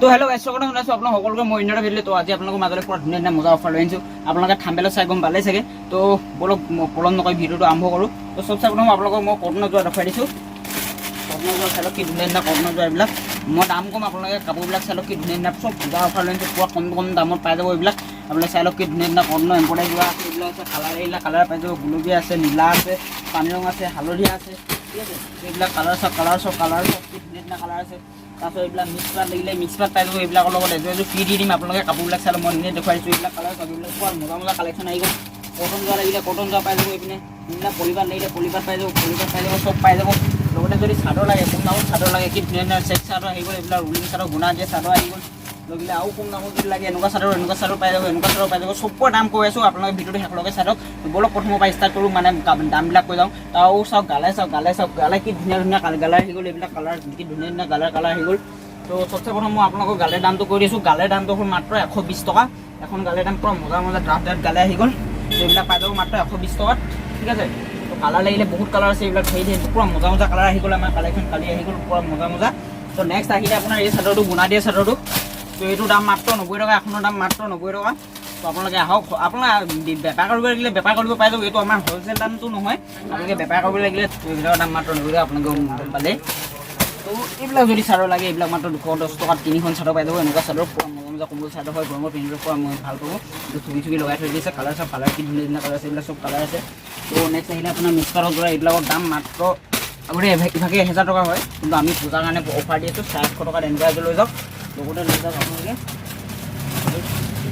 তো হেল্ল' গাইছ, স্বাগতম জনাইছোঁ আপোনালোক সকলোকে মই ইণ্ডিয়াৰ ভিডিঅ'। তো আজি আপোনালোকৰ মাজলৈ পুৰা ধুনীয়া ধুনীয়া মজা অফাৰ লৈ আনিছোঁ। আপোনালোকে থাম্বনেইলত চাই গম পালেই চাগে। তো ব'লক, মই পলম নকৰি ভিডিঅ'টো আৰম্ভ কৰোঁ। তো চবচে প্ৰথম আপোনালোকক মই কটনৰ যোৰা দেখুৱাই দিছোঁ। কটনৰ যোৰা চাই লওক, কি ধুনীয়া ধুনীয়া কটনৰ যোৰা এইবিলাক। মই দাম কম, আপোনালোকে কাপোৰবিলাক চাই লওক, কি ধুনীয়া ধুনীয়া। চব পূজা অফাৰ লৈ আনিছোঁ, পুৰা কম কম দামত পাই যাব এইবিলাক। আপোনালোকে চাই লওক, কি ধুনীয়া ধুনীয়া কটনৰ এম্ব্ৰইডাৰী যোৰা আছে। এইবিলাক আছে কালাৰ, এইবিলাক কালাৰ পাই যাব। গুলপীয়া আছে, নীলা আছে, পানী ৰং আছে, হালধীয়া আছে, ঠিক আছে। এইবিলাক কালাৰ চাওক, কালাৰ চাওক, কালাৰ চাওক, কি ধুনীয়া ধুনীয়া কালাৰ আছে। তাৰপিছত এইবিলাক মিক্স পাত লাগিলে মিক্স পাত পাই যাব। এইবিলাকৰ লগত এযোৰ এযোৰ ফ্ৰী দি দিম। আপোনালোকে কাপোৰবিলাক চাই লওক, মই ধুনীয়া দেখুৱাই দিছোঁ। এইবিলাক কালাৰ চাওক, এইবিলাক পুৰা মজা মজা কালেকশ্যন আহি গ'ল। কটন যোৰা লাগিলে কটন যোৰা পাই যাব। এইপিনে এইবিলাক পলিপাত লাগিলে পলিপাত পাই যাব, পলিপাত পাই যাব, চব পাই যাব। লগতে যদি চাদৰ লাগে, কম দামত চাদৰ লাগে, কি ধুনীয়া ধুনীয়া চেক চাদৰ আহি গ'ল। এইবিলাক ৰুলিং চাদৰ, গুণা দিয়া চাদৰ আহি গ'ল। লাগিলে আৰু কম দামত যদি লাগে, এনেকুৱা চাদৰ, এনেকুৱা চাদৰ পাই যাব, এনেকুৱা চাদৰ পাই যাব। চবৰে দাম কৈ আছোঁ, আপোনালোকে ভিডিঅ'টো শেষলৈকে চাই থাকক। ব'লক, প্ৰথমৰ পৰা ষ্টাৰ্ট কৰোঁ, মানে দামবিলাক কৈ যাওঁ। আৰু চাওক, গালে চাওক, গালে চাওক, গালে কি ধুনীয়া ধুনীয়া গালাৰ আহি গ'ল। এইবিলাক কালাৰ, কি ধুনীয়া ধুনীয়া গালাৰ কালাৰ আহি গ'ল। তো চবচে প্ৰথম মই আপোনালোকক গালেৰ দামটো কৈ দিছোঁ। গালেৰ দামটো হ'ল মাত্ৰ 120 টকা এখন গালেৰ দাম। পুৰা মজা মজা ড্ৰাফ ড্ৰাফ গালে আহি গ'ল। তো এইবিলাক পাই যাব মাত্ৰ 120 টকাত, ঠিক আছে। তো কালাৰ লাগিলে বহুত কালাৰ আছে। এইবিলাক ধৰি ধৰি পুৰা মজা মজা কালাৰ আহি গ'ল। আমাৰ কালেকশ্যন কালি আহি গ'ল, পুৰা মজা মজা। তো নেক্সট আহিলে আপোনাৰ এই চাদৰটো, গুণা দিয়া চাদৰটো। তো এইটোৰ দাম মাত্ৰ 90 টকা, এখনৰ দাম মাত্ৰ 90 টকা। তো আপোনালোকে আহক, আপোনাৰ বেপাৰ কৰিব লাগিলে বেপাৰ কৰিব পাই যাব। এইটো আমাৰ হ'লচেল দামটো নহয়, আপোনালোকে বেপাৰ কৰিব লাগিলে। এইবিলাকৰ দাম মাত্ৰ 90 টকা, আপোনালোকে গম পালেই। তো এইবিলাক যদি চাদৰ লাগে, এইবিলাক মাত্ৰ 210 টকাত তিনিখন চাদৰ পাই যাব। এনেকুৱা চাদৰ পুৰা মজা মজা কম্বল চাদৰ হয়, গৰমত পিন্ধিব পৰা মই ভাল পাব। এইটো চুকি চুকি লগাই থৈ দিছে। কালাৰ চাওক, কালাৰ কি ধুনীয়া ধুনীয়া কালাৰ আছে। এইবিলাক চব কালাৰ আছে। তো নেক্সট আহিলে আপোনাৰ মিক্স পাটৰ যোৰা। এইবিলাকৰ দাম মাত্ৰ আগতে ইভাগে 1000 টকা হয়, কিন্তু আমি পূজাৰ কাৰণে অফাৰ দি আছোঁ 850 টকাত। এনেকুৱা এযোৰ লৈ যাওক, লগতে লৈ যাওক আপোনালোকে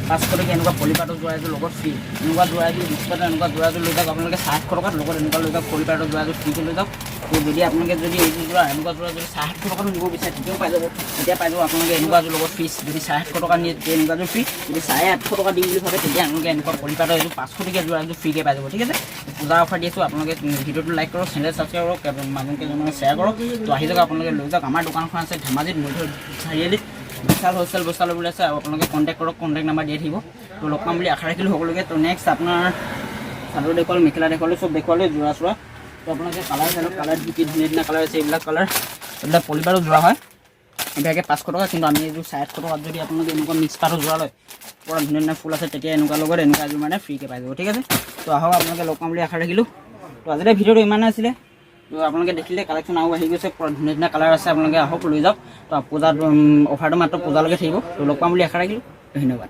500 টকীয়া এনেকুৱা পলিপাটৰ যোৰা এযোৰ লগত ফ্ৰী। এনেকুৱা যোৰা এযোৰ, মিক্স পাটৰ এনেকুৱা যোৰা এযোৰ লৈ যাওক আপোনালোকে 850 টকাত, লগত এনেকুৱা লৈ যাওক, পলিপাটৰ যোৰা এযোৰ ফ্ৰীকৈ লৈ যাওক। তো যদি আপোনালোকে যদি এইযোৰ যোৰা, এনেকুৱা যোৰা যদি 750 টকাতো নিব বিচাৰে, তেতিয়াও পাই যাব, তেতিয়া পাই যাব আপোনালোকে এনেকুৱা এযোৰ লগত ফ্ৰী। যদি 850 টকা নিয়ে, তেতিয়া এনেকুৱা এযোৰ ফ্ৰী। যদি 850 টকা দিম বুলি ভাবে, তেতিয়া আপোনালোকে এনেকুৱা পলিপাটৰ এযোৰ 500 টকীয়া যোৰা এযোৰ ফ্ৰীকৈ পাই যাব, ঠিক আছে। পূজাৰ অফাৰ দি আছোঁ। আপোনালোকে ভিডিঅ'টো লাইক কৰক, চেনেল ছাবস্ক্ৰাইব কৰক, মানুহ কেইজনমানে শ্বেয়াৰ কৰক। তো আহি যাওক, আপোনালোকে লৈ যাওক। আমাৰ দোকানখন আছে ধেমাজিত মধ্য চাৰিআলিত, বিশাল হ'লচেল বস্ত্ৰালয় বুলি আছে। আৰু আপোনালোকে কণ্টেক্ট কৰক, কণ্টেক্ট নাম্বাৰ দিয়া থাকিব। তো লগ পাম বুলি আশা ৰাখিলোঁ সকলোকে। তো নেক্সট আপোনাৰ চাদৰ দেখুৱালোঁ, মেখেলা দেখুৱালোঁ, চব দেখুৱালোঁ, যোৰা চোৰা। তো আপোনালোকে কালাৰ চাই লওক, কালাৰ কি ধুনীয়া ধুনীয়া কালাৰ আছে। এইবিলাক কালাৰ, এইবিলাক পলিপাটো যোৰা হয়। এইবিলাকে 500 টকা, কিন্তু আমি এইযোৰ 850 টকাত যদি আপোনালোকে এনেকুৱা মিক্স পাটৰ যোৰা লয়, পূৰা ধুনীয়া ধুনীয়া ফুল আছে, তেতিয়া এনেকুৱা লগত এনেকুৱা এযোৰ মানে ফ্ৰীকৈ পাই যাব, ঠিক আছে। তো আহক আপোনালোকে, লগ পাম বুলি আশা ৰাখিলোঁ। তো আজিলৈ ভিডিঅ'টো ইমানে আছিলে। তো আপোনালোকে দেখিলে, কালেকশ্যন আৰু আহি গৈছে, পূৰা ধুনীয়া ধুনীয়া কালাৰ আছে। আপোনালোকে আহক, লৈ যাওক। তো পূজাত অফাৰটো মাত্ৰ পূজালৈকে থাকিব। তো লগ পাম বুলি আশা ৰাখিলোঁ, ধন্যবাদ।